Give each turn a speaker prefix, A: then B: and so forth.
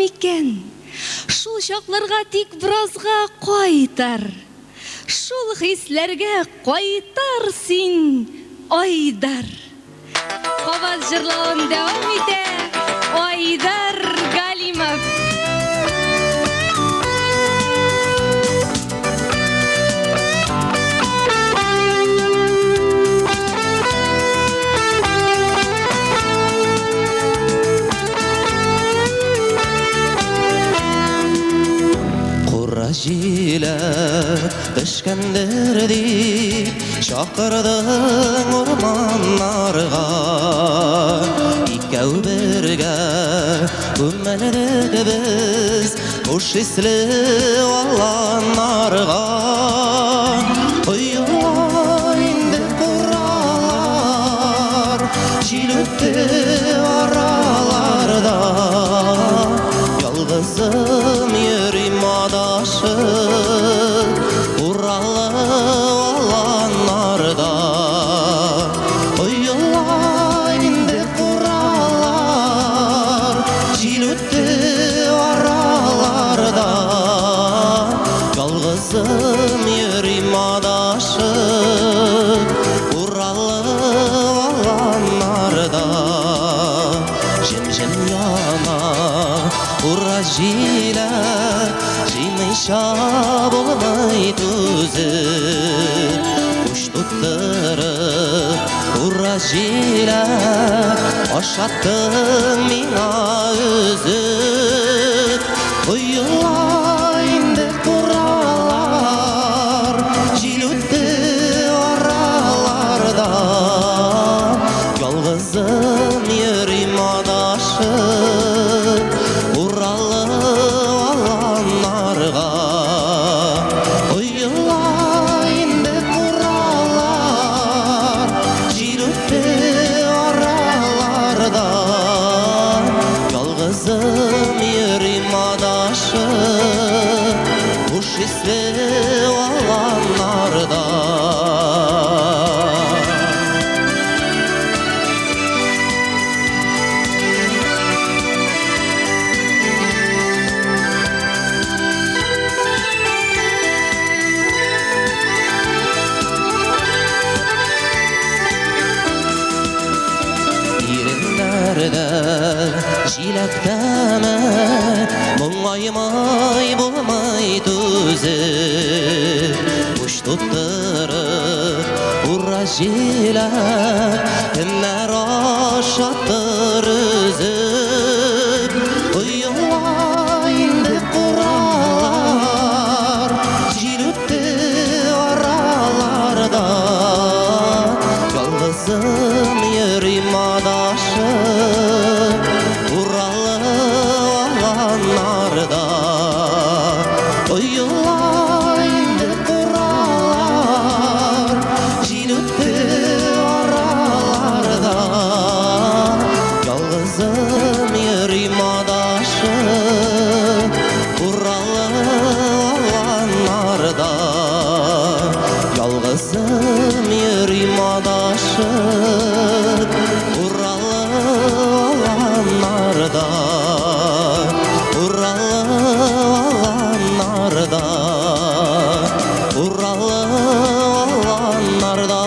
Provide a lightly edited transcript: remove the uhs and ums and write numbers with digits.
A: микән? Шул чакларга тик беразга кайтар. Шул хисләргә кайтар син, Айдар. Кабат җырлавын дәвам итә Айдар Галимов.
B: Кура җиләк пешкәндер дип чакырдың урманнарга. Икәү бергә күмелдек без хуш исле аланнарга. Оела инде куралар, җил үтте араларда. Ялгызым йөрим адашып, Уралы аланнарда. Оела инде куралар, җил үтте араларда. Ялгызым йөрим адашып, Уралы аланнарда. Җем-җем яна ура җиләк, җыймыйча булмый түзеп. Уч тоттырып, ура җиләк, ашаттың миңа өзеп. Оела инде куралар, җил үтте араларда. Ялгызым йөрим адашып, Уралы аланнарга. Оела инде куралар, җил үтте араларда. Ялгызым йөрим адашып, хуш исле аланнарда. Иреннәрдә җиләк тәме, моңаймай булмый түзеп. Уч тоттырып, ура җиләк, кемнәр ашаттыр өзеп. Оела инде куралар, җил үтте араларда. Ялгызым йөрим адашып, Уралы аланнарда. Оела инде куралар, җил үтте араларда. Ялгызым йөрим адашып, Уралы аланнарда. Ялгызым йөрим адашып, Уралы аланнарда. Уралы аланнарда. Уралы аланнарда.